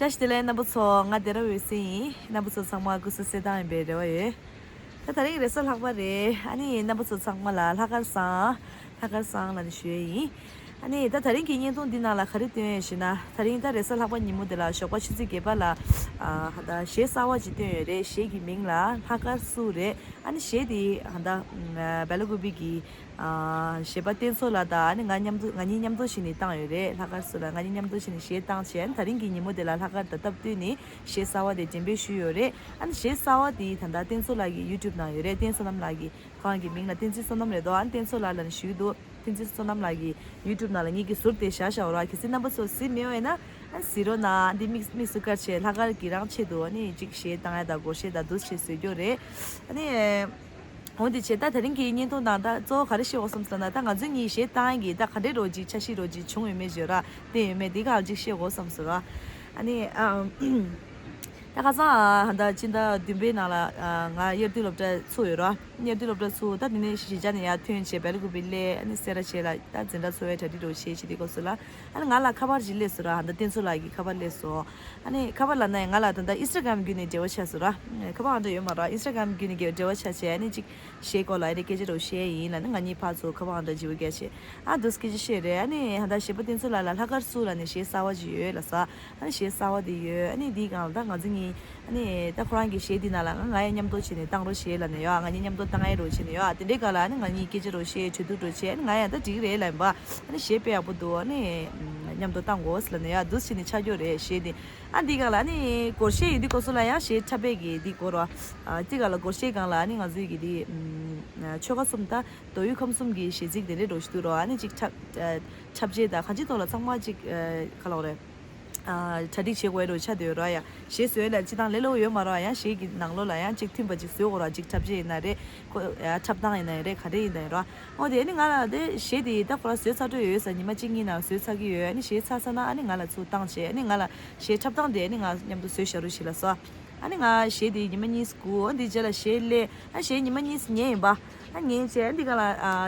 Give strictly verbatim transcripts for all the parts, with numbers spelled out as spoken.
བཀྲ་ཤིས་བདེ་ལེགས་རྣམ་པ་ཚོ། ང་སྡེ་ར་འོད་ཟེར་ཡིན། རྣམ་པ་ཚོ་ཚང་མ་སྐུ་གཟུགས་གསལ་ཐང་ཡིན་པའི་རེ་བ་ཡོད། ད་དེ་རིང་རེས་གཟའ་ལྷག་པ་རེད། ཨ་ནི་རྣམ་པ་ཚོ་ཚང་མ་ལ་ལྷག་དཀར་བཟང་། ལྷག་དཀར་བཟང་ལབ་ནས་ཞུ་ཡས་ཡིན། ཨ་ནི་ད་དེ་རིང་གི་བརྙན་ཐུང་འདི་ནང་ལ་ག་རེ་སྟོན་ཡས་ཞུས་ན། དེ་རིང་ད་རེས་གཟའ་ལྷག་པ་ཉིན་མོ་འདི་ལ་ཞོགས་པ་ཆུ་ཚོད་བརྒྱད་པ་ལ་ཨ་ད་གཞས་གསར་བ་ཅིག་བཏོན་ཡོད་རེད། གཞས་ཀྱི་མིང་ལ་ལྷག་དཀར་བསུ་རེད། ཨ་ནི་གཞས་འདི་ད་སྦེ་ལ་ཀུ་པི་གི་གཞས་པ་བསྟན་འཛིན་ལགས་དང་ཨ་ནི་ང་མཉམ་དུ། ང་གཉིས་མཉམ་དུ་བྱས་ནས་བཏང་ཡོད་རེད། ལྷག་དཀར་བསུ་ལ་ང་གཉིས་མཉམ་དུ་བྱས་ནས་གཞས་བཏང་བྱས། ཨ་ནི་དེ་རིང་གི་ཉིན་མོ་དེ་ལ་ལྷག་དཀར་དང་སྟབས་བསྟུན་ནས་གཞས་གསར་བ་དེ་འགྲེམས་སྤེལ་ཞུས་ཡོད་རེད། ཨ་ནི་གཞས་གསར་བ་དེ་ད་ལྟ་བསྟན་འཛིན་ལགས་ཀྱི་ཡུ་ཊུབ་ནང་ཡོད་རེད། བསྟན་བསོད་ནམས་ལགས་ཀྱི། ཁོ་རང་གི་མིང་ལ་བསྟན་འཛིན་བསོད་ནམས་རེད་དོ། ཨ་ནི་བསྟན་འཛིན་ལགས་ལབ་ནས་ཞུ་གི་འདུག་བསྟན་འཛིན་བསོད་ནམས་ལགས་ཀྱི་ཡུ་ཊུབ་ནང་ལ་ངེད་ཀྱིས་ཟུར་དེ་བཞག་བཞག་ཡོད་ར། གལ་སྲིད་རྣམ་པ་ཚོ་གཟིགས་མེད་པ་ཡིན་ན་ཨ་ནི་གཟིགས་རོགས་གནང་། ཨ་ནི་དམིགས་དམིགས་སུ་བཀར་བྱས་ལྷག་དཀར་གྱི་རང་ཆེད་དུ་ཨ་ནི་གཅིག་གཞས་བཏང་ཡ་དང་སྒོར་གཞས་དང་འདུག་སེ་བཟོས་རྒྱུ་རེད། ཨ་ནི། འོ་དེ་བྱས་ད་དེ་རིང་གི་བརྙན་ཐུང་དང་ད་གཙོ་བོ་ག་རེ་བཤད་དགོས་བསམ་སོང་ན། ད་ང་ཚོ་གཉིས་གཞས་བཏང་གི་ད་ག་འདྲའི་རོ་ཅིག་འཆར་གཞི་རོ་ཅིག་བྱུང་ཡོད་མེད་བརྗོད་ར་བསྟན་ཡོད་མེད་དེ་ག་ཅིག་བཤད་དགོས་བསམ་སོང་ར། ཨ་ནི་ཨ་ད་ཁ་སང་ཨ་ད་སྤྱི་ཟླ་བདུན་པའི་ནང་ལ་ཨ་ང་དབྱར་དུས་སློབ་གྲྭ་ཚུགས་ཡོད་ར། དབྱར་དུས་སློབ་གྲྭ་ཚུགས་ད་དེ་ནས་གཞིས་ཆགས་ནས་ཡར་ཐོན་བྱས་སྦེ་ལ་ཀུ་པི་སླེབས། ཨ་ནི་སེ་ར་བྱས་ལ་ད་འཛིན་གྲྭ་ཚུགས་པའི་གྲ་སྒྲིག་རོ་བྱས་བྱས་དེ་སྐབས་སུ་ལ། ཨ་ནི་ང་ལ་ཁ་པར་ཅིག་སླེབས་སོང་ར། ད་བསྟན་འཛིན་ལགས་ཀྱི་ཁ་པར་སླེབས་སོང་། ཨ་ནི་ཁ་པར་ལབ་ན་ཡང་ང་ལ་ད་ལྟ་ཨིན་སི་ཊ་གྷ་རམ་བརྒྱུད་ནས་འབྲེལ་བ་ཆགས་སོང་ར། ཁ་པར་ཨང་གྲངས་ཡོད་མ་རེད། ཨིན་སི་ཊ་གྷ་རམ་བརྒྱུད་ནས་འབྲེལ་བ་ཆགས་བྱས། ཨ་ནི་ཅིག་གཞས་སྐོར་ལ་ཨ་རེ་སྐད་ཆ་རོ་བཤད་ཡིན་ལབ་ནི་ང་གཉིས་ཕར་ཚུར་ཁ་པར་ཨང་གྲངས་བརྗེ་པོ་བརྒྱབ་བྱས། ཨ་འདུག་སེ་སྐད་ཆ་བཤད་རེད། ཨ་ནི་ད་ལྟ་གཞས་པ་བསྟན་འཛིན་ལགས་ལ་ལྷག་དཀར་བསུ་ལབ་ནས་གཞས་གསར་བ་ཅིག་ཡོད་ལབ་ས། ཨ་ནི་གཞས་གསར་བ་དེ་ཡོད། ཨ་ནི་འདིའི་སྒང་ལ་ད་ང་ཚོ་གཉིས། ཨ་ནི་ད་ཁོ་རང་གི་གཞས་འདི་ནང་ལ་ང་ང་ཡང་མཉམ་དུ་བྱས་ནས་བཏང་རོགས་བྱེད་ལབ་ནས་ཡོད། ང་གཉིས་མཉམ་དུ་བཏང་ཡ་རོགས་བྱས་ནས་ཡོད། དེ་འདྲའི་སྒང་ལ་ཨ་ནི་ང་གཉིས་སྐད་ཆ་རོགས་བཤད་གྲོས་བསྡུར་རོགས་བྱས། ཨ་ནི་ང་ཡང་ད་འགྲིག་རེད་ལབ་ཡིན་པ། ཨ་ནི་གཞས་དཔེ་ཡག་པོ་འདུག་ཨ་ནི་མཉམ་དུ་བཏང་དགོས་ལབ་ནས་ཡོད། འདུག་སེ་བྱས་ནས་ཆགས་ཀྱི་ཡོད་རེད་གཞས་འདི། ཨ་འདིའི་སྒང་ལ་ཨ་ནི་སྒོར་གཞས་ཡོད་དུས་སྐབས་སུ་ལ་ཡང་གཞས་འཁྲབ་པའི་གི་འདི་སྐོར་རོ། ཨ་དེའི་སྒང་ལ་སྒོར་གཞས་སྒང་ལ་ཨ་ནི་ང་ཚོའི་གི་འདི་ཆོལ་ཁ་གསུམ་ད་མདོ་དབུས་ཁམས་གསུམ་གི་གཞས་ཚིག་དེ་འདྲའི་རོགས་ཞུ་འདུག་རོ། ཨ་ནི་ཅིག་འཁྲབ་འཁྲབ་ཆས་དང་གང་ཅིའི་ཐོག་ལ་ཚང་མ་ཅིག་ག་ལབ་དགོས་རེད། གྲ་སྒྲིག་བྱེད་དགོས་རོ་ཆགས་བསྡད་ཡོད་ར། ཡ་གཞས་བཟོས་ལ་སྤྱི་བཏང་ལས་སླ་པོ་ཡོད་མ་རེད། ཡང་གཞས་ཀྱི་ནང་ལོགས་ལ་ཡང་གཅིག་མཐུན་པ་ཅིག་བཟོས་དགོས་ར། གཅིག་འཁྲབ་ཆས་ཡིན་ན་རེད། ཁོ་ཡ་འཁྲབ་སྟངས་ཡིན་ན་རེད། ག་རེ་ཡིན་ན་ར། འོ་དེ་ནི་ང་ལ་དེ་གཞས་དེ་ད་ཁོ་རང་བཟོས་ཚར་འགྲོ་ཡོད་ས། ཉི་མ་གཅིག་གཉིས་ནང་བཟོས་ཚར་གི་ཡོད། ཨ་ནི་གཞས་ཚར་ཚར་ན་ཨ་ནི་ང་ལ་ཚུར་བཏང་བྱས། ཨ་ནི་ང་ལ་གཞས་འཁྲབ་སྟངས་དེ་ཨ་ནི་ང་མཉམ་དུ་བཟོས་བཞག་རོགས་ཞེས་ལབ་སོང་། ཨ་ནི་ང་གཞས་དེ་ཉི་མ་གཉིས་སྒུག་འོ་དེ་རྗེས་ལ་གཞས་སླེབས། ཨ་གཞས་ཉི་མ་གཉིས་ཉན་ཡིན་པ། ཨ་ཉན་བྱས་ཨ་འདི་ག་ལ་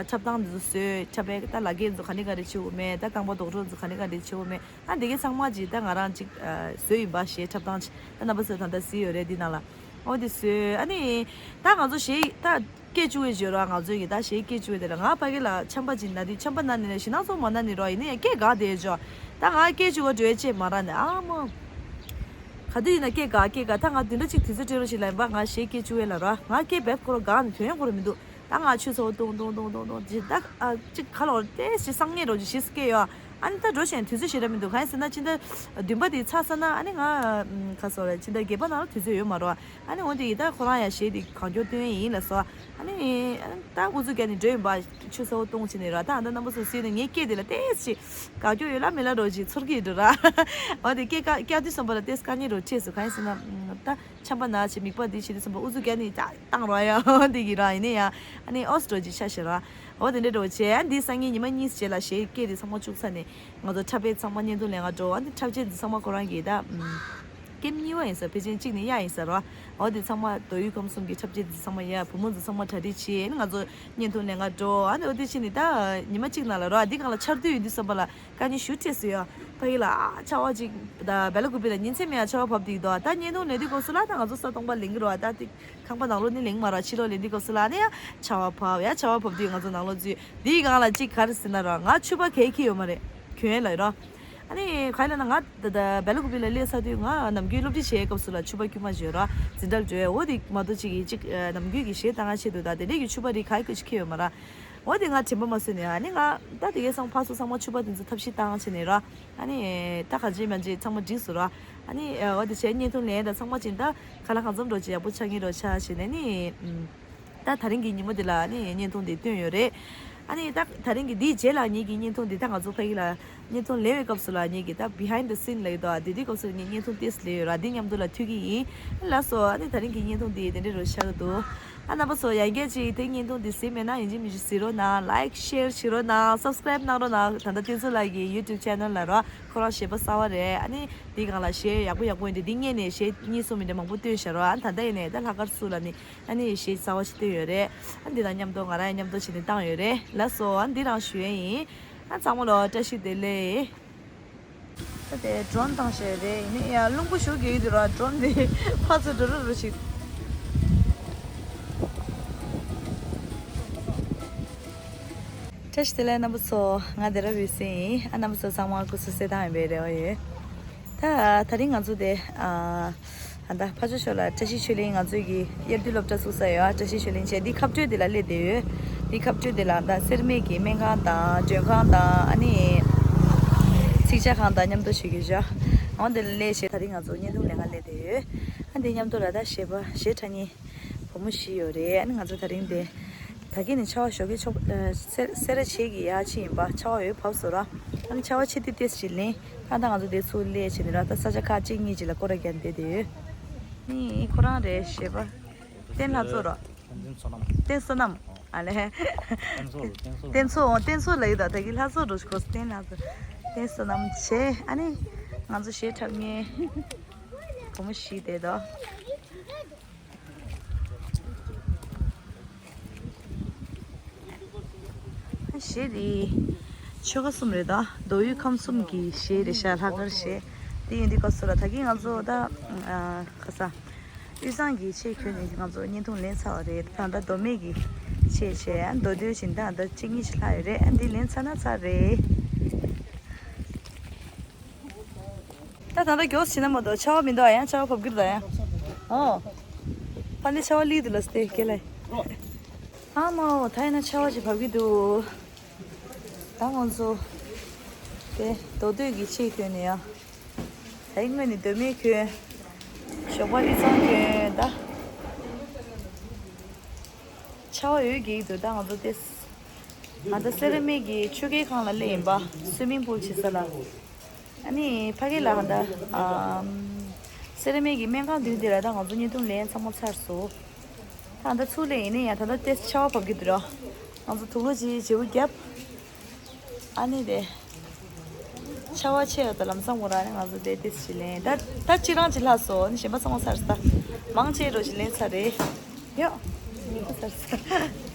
འཁྲབ་སྟངས་འདི་ཚོ་བཟོས། འཁྲབ་པའི་ད་ལག་སྐྱེས་འདི་ཚོ་ག་ནི་ག་རེ་བྱེད་དགོས་མེད། ད་རྐང་པ་རྡོག་གྲོགས་འདི་ཚོ་ག་ནི་ག་རེ་བྱེད་དགོས་མེད། ཨ་འདི་གའི་ཚང་མ་ཅིག་ད་ང་རང་ཅིག་བཟོས་ཡིན་པ། གཞས་འཁྲབ་སྟངས་ཅིག་ད་རྣམ་པ་ཚོས་ད་ལྟ་གཟིགས་ཡོད་རེད་འདི་ནང་ལ། འོ་འདི་བཟོས། ཨ་ནི་ད་ང་ཚོ་གཞས་ད་སྐད་བཅུག་པའི་བརྗོད་རོགས། ང་ཚོའི་གི་ད་གཞས་སྐད་བཅུག་པའི་དེ་ལ་ང་ཕ་གི་ལ་ཆམ་པ་ཅིག་ན་དུས་ཆམ་པ་ན་ནི་ལས་ཞེ་སྣང་ཚོ་མ་ན་ནི་རོགས་ཡིན་ནི་ཡང་སྐད་འགག་བསྡད་ཆོག་ད་ང་སྐད་བཅུག་པ་འགྲོ་ཡ་ཅེས་མ་རག་ནི་ཨ་མོ། ག་དུས་ཡིན་ན་སྐད་འགག་སྐད་འགག་ད་ང་བདུན་ཕྲག་གཅིག་དུས་ཚོད་སྤྲད་རོགས་ཞེས་ལབ་ཡིན་པ། ང་གཞས་སྐད་བཅུག་པའི་ལ་རོགས། ང་སྐད་བེབ་ཁོ་རང་འགག་ནི་དོན་ཡོང་གི་རེད་མི་འདུག་ད་ང་ཆུ་ཚ་བོ་ཏོང་ཏོང་ཏོང་ཏོང་ཏོང་ཅི་ད་ཨ་ཅིག་ག་ལོག་ཏེ་ཞེ་སང་ཉེ་རོགས་ཅིག་ཞེས་སྐད་ཡོད། ཨ་ནི་ད་འགྲོ་བཞིན་དུས་ཚོད་ཞེ་དྲག་མི་འདུག་གང་ཡིན་ཟེར་ན་ཕྱི་ཟླ་བདུན་པ་དེ་ཚར་ཚར་ན་ཨ་ནི་ང་ཨམ་ག་སོ་རེད། ཕྱི་ཟླ་བརྒྱད་པ་ནང་ལ་དུས་ཚོད་ཡོད་མ་རེད། ཨ་ནི་འོན་ཏེ་ཡི་ད་ཁོ་རང་ཡང་གཞས་དེ་གང་མགྱོགས་བཏོན་ཡིན་ལབ་སོང་། ཨ་ནི་ཨ་ནི་ད་ཨུ་ཚུགས་རྒྱག་ནས་འགྲོ་ཡིན་པ། ཆུ་ཚ་བོ་གཏོང་བྱས་ནས་ར། ད་ཨ་ད་རྣམ་པ་ཚོ་གཟིགས་ནས་ངའི་སྐད་དེ་ལ་ཏོག་ཙམ་དགའ་སྐྱོ་ཡོད་ལ་མེད་ལ་རོ་ཅིག་ཚོར་གྱི་འདུག་ར། འོ་དེ་སྐད་ཀ་སྐྱག་དུས་ཙམ་པ་ལ་ཏོག་ཙམ་དཀའ་ངལ་རོ་འཕྲད་སོང་། གང་ཡིན་ཟེར་ན་ད་ཆམ་པ་ན་བྱས་མིད་པ་འདི་བྱེད་དུས་ཙམ་པ་ཨུ་ཚུགས་རྒྱག་ནས་ད་བཏང་རོགས་ཡ། འོ་དེ་གི་ར་ཡིན་ནའི་ཡང་ཨ་ནི་ཨོ་སི་འགྲོ་ཅིག་ཆ་བཞག་ར། འོ་དེ་འདྲ་འགྲོ་བྱས། ཨ་འདི་སང་ཉིན་ཉི་མ་གཉིས་རྗེས་ལ་གཞས་སྐད་དེ་ཚང་མ་བཅུག་ཚར་ནས་ང་ཚོ་འཁྲབ་པའི་ཚང་མ་བརྙན་ཐུང་ལེན་ག་འགྲོ། ཨ་འདི་འཁྲབ་ཆས་འདི་ཚང་མ་ཁོ་རང་གིས་ད་ཨམ་ཀེམ་གཉིས་པ་ཡིན་ས། ཕལ་ཆེར་གཅིག་ནི་གཡག་ཡིན་ས་རོ། འོ་དེ་ཚང་མ་མདོ་དབུས་ཁམས་གསུམ་གྱི་འཁྲབ་ཆས་འདི་ཚང་མ་ཡ་བུ་མོ་འདི་ཚང་མ་གྲ་སྒྲིག་བྱས་ནས་ང་ཚོ་བརྙན་ཐུང་ལེན་ག་འགྲོ། ཨ་ནི་འོ་དེ་ཕྱིན་ནས་ད་ཉི་མ་གཅིག་ནང་ལ་རོ། ཨ་འདི་སྒང་ལ་ཆར་དུས་ཡོད་དུས་ཙམ་པ་ལ་དཀའ་ངལ་ཞེ་པོ་འཕྲད་སོང་ཡ། ཕ་གི་ལ་ཨ་ཆར་པ་ཅིག་ད་སྦེ་ལ་ཀུ་པི་ལ་ཉིན་མཚན་མེད་ཡ་ཆར་པ་བབས་འདུག་དོ། ད་བརྙན་ཐུང་ལེན་དུས་སྐབས་སུ་ལ་ད་ང་ཚོ་ས་སྟོང་པ་ལེན་གི་རོ། ད་དེ་ཁང་པ་ནང་ལོགས་ནི་ལེན་མ་རོ། ཕྱི་ལོགས་ལེན་དུས་སྐབས་སུ་ལ་ནི་ཡ་ཆར་པ་བབས་ཡ། ཆར་པ་བབས་དུས་ང་ཚོ་ནང་ལོགས་འཛུལ། འདིའི་སྒང་ལ་ཅིག་ག་རེ་ཟེར་ན་རོ། ང་ཕྱུ་པ་གས་འཁྱེར་ཡོད་མ་རེད། གྱོན་ཡས་ལ་ཡོད་རོ། ཨ་ནི་ག་ཡིན་ལབ་ན་ང་ད་ད་སྦེ་ལ་ཀུ་པི་ལ་སླེབས་ཚར་དུས་ང་ནམ་རྒྱུན་སློབ་ཁྲིད་བྱེད་སྐབས་སུ་ལ་ཕྱུ་པ་དཀྱུས་མ་བྱོས་རོ། འཛིན་གྲྭར་འགྲོ་ཡས་འོ་དེ་མ་གཏོགས་ཅིག་གི་ཅིག་ནམ་རྒྱུན་གྱི་གཞས་བཏང་ཡ་ཆེད་དུ་ད་དེ་འདྲས་ཀྱི་ཕྱུ་པ་རིགས་ག་ཡི་ཀུ་ཅིག་འཁྱེར་ཡོད་མ་ར། འོ་དེ་ང་དྲན་པ་མ་བཟོད་ནས་ཨ་ནི་ང་ད་དེ་གའི་ཚང་ཕར་ཚུར་ཚང་མ་ཕྱུ་པ་དེ་ཚོ་ཐབས་ཤེས་བཏང་བྱས་ནས་ར། ཨ་ནི་ད་ག་ཅི་མ་ཅི་ཚང་མ་འགྲིག་སོང་ར། ཨ་ནི་འོ་དེ་བྱས་བརྙན་ཐུང་ལེན་ད་ཚང་མ་ཅིག་ད་ག་ལ་གང་འཚམ་འགྲོ་ཅིག་ཡག་པོ་ཆགས་ངེས་རོ་ཆགས་བྱས་ནས་ནི། ད་དེ་རིང་གི་ཉིན་མོ་འདི་ལ་ནི་བརྙན་ཐུང་འདི་བཏོན་ཡོད་རེད། ཨ་ནི་ད་དེ་རིང་གི་འདིའི་རྗེས་ལ་ངེད་ཀྱི་བརྙན་ཐུང་འདི་ད་ང་ཚོ་ཕ་གི་ལ་བརྙན་ཐུང་ལེན་པའི་སྐབས་སུ་ལ་ངེད་ཀྱི་ད་behind the scene ལབ་ཀྱི་འདུག་ཨ་འདི་དུས་སྐབས་སུ་ངས་བརྙན་ཐུང་ཏོག་ཙམ་ལེན་ཡོད་ར། འདི་མཉམ་དུ་ལ་མཐུད་ཀྱི་ཡིན། ལགས་སོ། ཨ་ནི་དེ་རིང་གི་བརྙན་ཐུང་འདི་དེ་འདྲ་རུ་ཆགས་ཀྱི་འདུག་ཨ་རྣམ་པ་ཚོ་ཡང་བསྐྱར་ཅིག་དེ་བརྙན་ཐུང་འདི་གཟིགས་མེད་ན་ཡིན་གཅིག་མིན་གཅིག་གཟིགས་རོགས་གནང་། like share བྱེད་རོགས་གནང་། subscribe གནང་རོགས་གནང་། ད་ལྟ་བསྟན་འཛིན་ལགས་ཀྱི་YouTube channel ལ་རོ། ཁོ་རང་གཞས་པ་གསར་པ་རེད། ཨ་ནི་འདི་སྒང་ལ་གཞས་ཡག་པོ་ཡག་པོ་ཡིན་དེ་འདི་སྔོན་ནས་གཞས་གཉིས་གསུམ་མིན་འདྲ་མང་པོ་བཏོན་བཞག་རོ། ཨ་ནི་ད་ལྟ་ཡིན་ནས་ད་ལྷག་དཀར་བསུ་ལ་ནི། ཨ་ནི་གཞས་གསར་པ་ཞིག་བཏོན་ཡོད་རེད། ཨ་འདི་དང་མཉམ་དུ་ང་རང་ཡང་མཉམ་དུ་བྱས་ནས་བཏང་ཡོད་རེད། ལགས་སོ། ཨ་འདི་རང་ཞུ་ཡས་ཡིན། ཨ་ཚང་མ་ལོ་བཀྲ་ཤིས་བདེ་ལེགས། ད་དེ་ཌོ་རོན་བཏང་བཞག་རེད། ཡིན་ནའི་ཡང་རླུང་བུ་ཞུགས་ཀྱི་ཡོད་དུས་ར་ཌོ་རོན་དེ་ཕར་ཚུར་འགྲོ་རུ་རུ་ཞིག་བཀྲ་ཤིས་བདེ་ལེགས་རྣམ་པ་ཚོ། ང་བདེ་རབ་ཡོད་སེ་ཡིན། ཨ་རྣམ་པ་ཚོ་ཚང་མ་སྐུ་གཟུགས་གསལ་ཐང་ཡིན་པའི་རེ་བ་ཡོད། ད་དེ་རིང་ང་ཚོ་དེ་ཨ་ད་ཕར་ཕྱོགས་ཕྱོགས་ལ་བཀྲ་ཤིས་ཆོས་གླིང་ང་ཚོའི་གི་དབྱར་དུས་སློབ་གྲྭ་ཚུགས་ས་ཡོད། ཨ་བཀྲ་ཤིས་ཆོས་གླིང་བྱས་འདི་ཁ་སྤྲོད་དེ་ལ་སླེབས་བསྡད་ཡོད། འདི་ཁ་སྤྲོད་དེ་ལ་ད་སེར་སྨད་ཀྱི་སྨན་ཁང་དང་མགྲོན་ཁང་དང་ཨ་ནི་ཚིག་ཇ་ཁང་དང་མཉམ་དུ་བྱེད་ཀྱི་བཞག་འོ་འདི་ལ་སླེབས་བྱས་ད་རིང་ང་ཚོ་བརྙན་ཐུང་ལེན་ག་སླེབས་བསྡད་ཡོད། ཨ་འདི་མཉམ་དུ་ལ་ད་གཞས་པ་གཞས་འཁྲབ་མཁན་བུ་མོ་བཞི་ཡོད་རེད། ཨ་ནི་ང་ཚོ་དེ་རིང་དེ་ད་གིན་ནས་ཆར་པ་ཞོགས་ཀས་ཆོག་ཨ་སེ་སེ་ར་བྱེས་ཀྱི་ཡར་ཕྱིན་ཡིན་པ། ཆར་པ་ཡོད་བབས་སོང་ར། ཨ་ནི་ཆར་པ་ཆེ་དུས་ཏོག་ཙམ་ཅིག་ལེན། ད་ལྟ་ང་ཚོ་དེ་ཚུར་སླེབས་བྱས་ནས་ར་ད་ས་ཆ་ཁག་གཅིག་གཉིས་ཅིག་ལ་སྐོར་ར་རྒྱག་བསྡད་དེ་ཡོད། ནི་ཁོ་རང་རེད་གཞས་པ། བསྟན་ལྷ་ཚོགས་ར། བསྟན་བསོད་ནམས། བསྟན་བསོད་ནམས། ཨ་ལས། བསྟན་བསོད། བསྟན་བསོད། བསྟན་བསོད་ལ་ཡོད་ད། ད་གི་ལྷ་ཚོགས་ར་ཞིག་གོ། བསྟན་ལྷ་ཚོགས། བསྟན་བསོད་ནམས་བྱས། ཨ་ནི་ང་ཚོ་གཞས་འཁྲབ་མཁན་བུ་མོ་བཞི་དེ་དོ། གཞས་རེད། ཆོལ་ཁ་གསུམ་རེད་ད། མདོ་དབུས་ཁམས་གསུམ་གྱི་གཞས་རེད་ཤག་ལྷག་དཀར་གཞས། དེ་ཡིན་དུས་སྐབས་སུ་ལ་ད་གིན་ང་ཚོ་ད་ཨ་ཁ་ས་དབུས་གཙང་གི་ཆས་གྱོན་ནས་ང་ཚོ་བརྙན་ཐུང་ལེན་ཚར་བ་རེད། ད་ད་མདོ་སྨད་ཀྱི་ཆས་བྱས་མདོ་སྟོད་ཕྱིན་ད་ད་གཅིག་གཉིས་ཤིག་ལྷག་ཡོད་རེད། ཨ་འདི་ལེན་ཚར་ན་ཚར་རེད། ད་ད་ལྟ་མགྱོགས་ཕྱིན་ན་མ་གཏོགས་ཆར་པ་མི་འདུག་ཨ་ཡང་ཆར་པ་བབས་ཀྱི་རེད་ད་ཡང་། ཨོ། ཕ་ནི་ཆར་པ་ལིག་འདུག་ལ་སྟེ་ཀེ་ལེ། ཨ་མའོ་ད་ཡིན་ན་ཆར་པ་ཅིག་བབས་ཀྱི་འདུག་ད་ང་ཚོ་དེ་མདོ་སྟོད་ཀྱི་ཆས་གྱོན་ནས་ཡང་། ད་ཡིན་ངོས་ནས་མདོ་སྨད་གྱོན། ཞོགས་པ་དབུས་གཙང་གྱོན་ད། ཆར་པ་ཡོད་ཀྱི་འདུག་ད་ང་ཚོ་དེ། ང་ཚོ་སེ་ར་སྨད་ཀྱི་ཆོས་རྒྱལ་ཁང་ལ་སླེབས་ཡིན་པ། སུའི་མིང་པུལ་བྱེད་ས་ལ། ཨ་ནི་ཕ་གི་ལ་ཧ་ད་ཨམ། སེ་ར་སྨད་ཀྱི་སྨན་ཁང་མདུན་དེ་ལ་ད་ང་ཚོ་བརྙན་ཐུང་ལེན་ཚང་མ་ཚར་སོང་། ད་ད་ཚུར་ལེན་ཡིན་ནའི་ཡང་ད་ད་ཏེ་ཆར་པ་བབས་ཀྱི་འདུག་ར། ང་ཚོ་དུག་ལོག་ཅིག་བརྗེ་པོ་བརྒྱབ། ཨ་ནི་དེ། ཆར་པ་ཆེ་ཡོད་ད་ལམ་སང་མོ་ར་ནི་ང་ཚོ་དེ་ཏེ་ཅི་ལེན་ད་ད་ཅི་རང་ཅི་ལྷག་སོང་ནི་གཞན་པ་ཚང་མ་ཚར་སོང་ད། མང་ཆེ་རོ་ཅི་ལེན་ཚར་རེད། ཡོ། ངེས་པ་ཚར་སོང་།